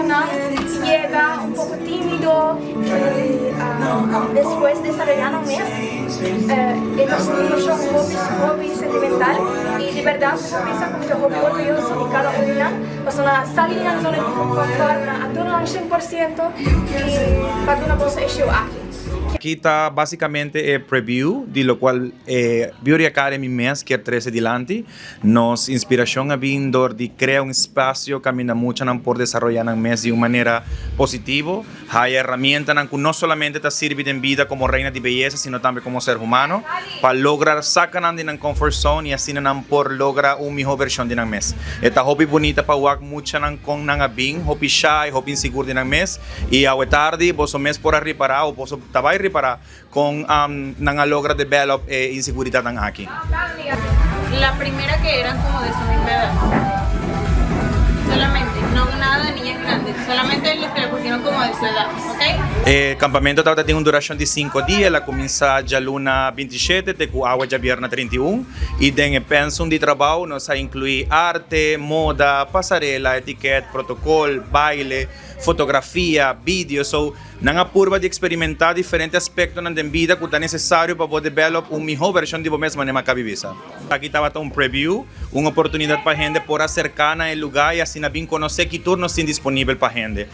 Muchanan yega un poko tímido i despues desaroyá nan mes. E ta un emocion hopi hopi sentimental i di bèrdat mi por bisa ku mi ta hopi orguyoso di kada un di nan pasobra nan a sali di nan zona di konfòrt, nan a duna nan 100% i pa duna boso e show aki. Aki ta basicamente e preview di locual e Beauty Academy mes kier trece dilanti. Nos inspiracion a bin door di crea un espacio caminda muchanan por desaroya nan mes di un manera positivo, haya herramientanan cu no solamente ta sirbi den bida como reina di beyesa sino tambe como ser humano pa logra saca nan di nan comfort zone y asina nan por logra un miho version di nan mes. E ta hopi bunita pa wak muchanan con nan a bin, hopi shy, hopi insigur di nan mes y awe tardi boso mes por a ripara o boso ta bay ripara Con nan a logra develop e inseguridatnan aki? La primera que eran como de su misma edad. Solamente, no nada de niñas grandes, solamente los que le pusieron como de su edad, ok? E campamento tabata tin un duracion di cinco dia, el a cuminsa djaluna 27 te cu awe djabierna 31 y den e pensum di trabao nos a inclui arte, moda, pasarela, etiket, protocol, baile, fotografia, video, so Nan a purba di eksperimentá diferente aspektonan den bida ku ta nesesario pa bo develop un mihó vershon di bo mes manera m'a bisa. Aki tabata un preview, un oportunidat pa hende por aserká na e lugá i asina bin konosé ki tur nos tin disponibel pa hende.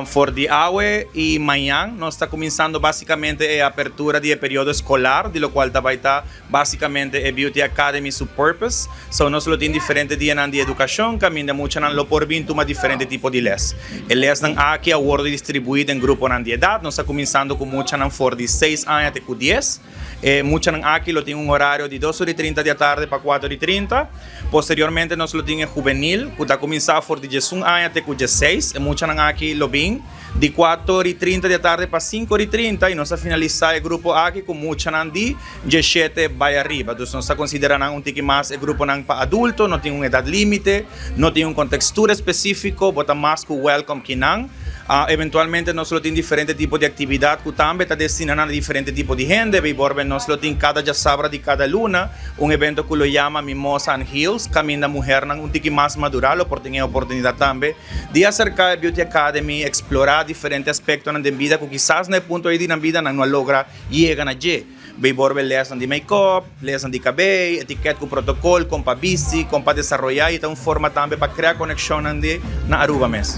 For di awe i mañan nos ta kuminsando básikamente e apertura di e periodo eskolar, di lokual ta bai ta básikamente e Beauty Academy su purpose. So nos lo tin diferente dianan di edukashon kaminda muchanan lo por bin tuma diferente tipo di les. E lesnan aki a wordo distribuí den gruponan di edat. Nos ta kuminsando ku muchanan for di seis aña te ku dies. E muchanan aki lo tin un orario di dos ora i trinta di atardi pa kuater ora i trinta. Posteriormente nos lo tin e hubenil ku ta kuminsá for di diesun aña te ku diesseis. E muchanan aki lo bin di kuater i trinta di atardi pa sinku ora i trinta i nos a finalisá e grupo aki ku muchanan di dieshete bai ariba. Dus nos ta konsiderá nan un tiki mas e gruponan pa adulto, no tin un edat límite, no tin un kontekstura espesífiko, bo ta mas ku wèlkòm kinan. Eventualmente nos lo tin diferente tipo di aktividat ku tambe ta destiná na diferente tipo di hende. Bijvoorbeeld nos lo tin kada djasabra di kada luna un evento ku lo yama Mimosa and Heels kaminda muhernan un tiki mas madurá lo por tin e oportunidat tambe Di aserká e Beauty Academy, eksplorá diferente aspektonan den bida ku kisas na e punto ei di nan bida nan no a logra yega na dje. Beiborbe lèsnan di make-up, lèsnan di kabei, etikèt ku protokòl, kon pa bisti, kon pa desaroyá i ta un forma tambe pa krea konekshonnan di na Aruba mes.